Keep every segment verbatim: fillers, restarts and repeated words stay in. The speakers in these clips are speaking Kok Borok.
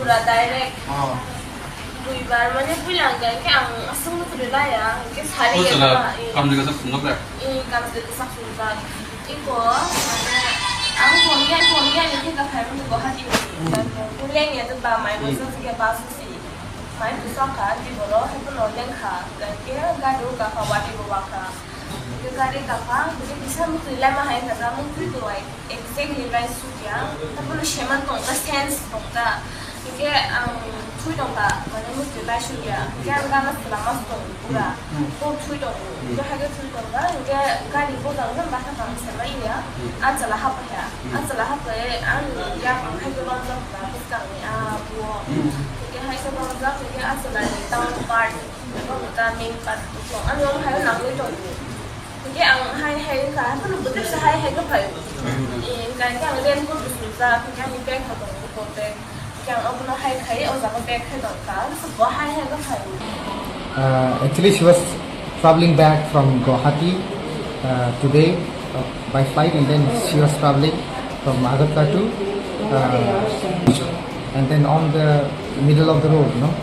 Pura direct. Oh. Duibar mane puila hwnkha hwnkhe ang aswk no kwrwi laya, hwnkhe sari. Oh, ya chwla ba, eh. Kamjwk kasak swngjak da? Eh, kamjwk kasak swngjak. Iko, mane, ang phone ya, phone ya, ni thika khai mani Guwahati ni. Hmm. Leng ya to ba mai Hmm. Bosa sike bus si. Mai Bosa kha, di boro, hepono leng kha. Hwnkhe gari o kakha, wadi bo wakha. Hwnkhe gari kakha, hwnkhe kisa mukti lama hai kha, mukti to ai. Exactly, right, sukya. Tapono seman tongta, sense tongta. Hingke ang thui tongta, mane mukti bai sukya. Hingke ang gana selama tong pura. Hmm. Ko thui tong. Hmm. Hingke hage thui tongta, hingke gari bo tang jang basa tang selai ya. Hmm. Ang chala hapa ya. Hmm. Ang chala hapa ya, ang ya ang hage long jang pura, bwskang ni a buo. Hmm. Hingke hai se long jang, hingke ang chala ni town part. Abo ta main part tong. Ano ang hai nang ni tong. Hingke ang hai hai wngkha, haphano bwtwisa hai hai khe phai. Eh, hingkha hingke ang raincoat bo sumjak, hingke ani bag bo tongo, bag. Hingke ang abono hai khai, o jaga bag khai tongkha, ang se bo hai hai khe phai. Uh, actually, she was traveling back from Guwahati, uh, today, uh, by flight, and then she was traveling from Agartala to, uh, and then on the middle of the road, no,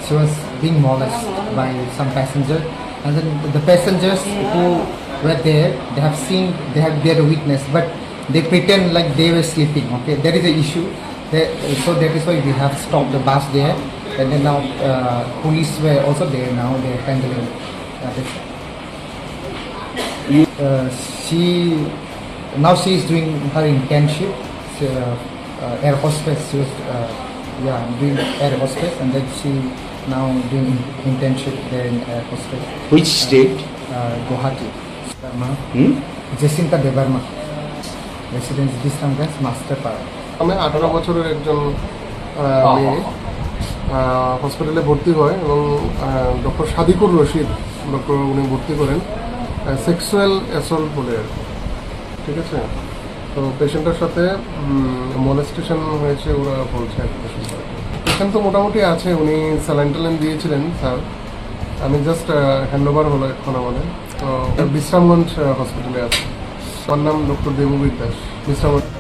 she was being molested by some passenger, and then the passengers who were there, they have seen, they have, they are the witness, but they pretend like they were sleeping. Okay, there is a issue. They, so that is why we have stopped the bus there, and then now, uh, police were also there. Now they are handling. Uh, this. Uh, she now she is doing her internship. She, uh, uh, air hostess. She was, uh, yeah, doing air hostess, and then she now doing in- internship there in air hostess. Which state? Uh, Guwahati. Debbarma. Hmm? Jacinta Debbarma. Residence Bisramganj, Masterpara. আমি আঠারো বছরের একজন, আহ, মেয়ে, আহ, হসপিটালে ভর্তি হয় এবং, আহ, ডক্টর সাদিকুর রশিদ, ডক্টর উনি ভর্তি করেন, আহ, সেক্সুয়াল অ্যাসল্ট বলে আর কি। ঠিক আছে? তো পেশেন্টটার সাথে, উম, মলেস্টেশন হয়েছে ওরা বলছে আর কি পেশেন্ট। পেশেন্ট তো মোটামুটি আছে, উনি স্যালাইন ট্যালাইন দিয়েছিলেন স্যার। আমি জাস্ট, আহ, হ্যান্ড ওভার হলো এখন আমাদের। তো বিশ্রামগঞ্জ, আহ, হসপিটালে আছে। আমার নাম ডক্টর দেববীর দাস, বিশ্রামগঞ্জ।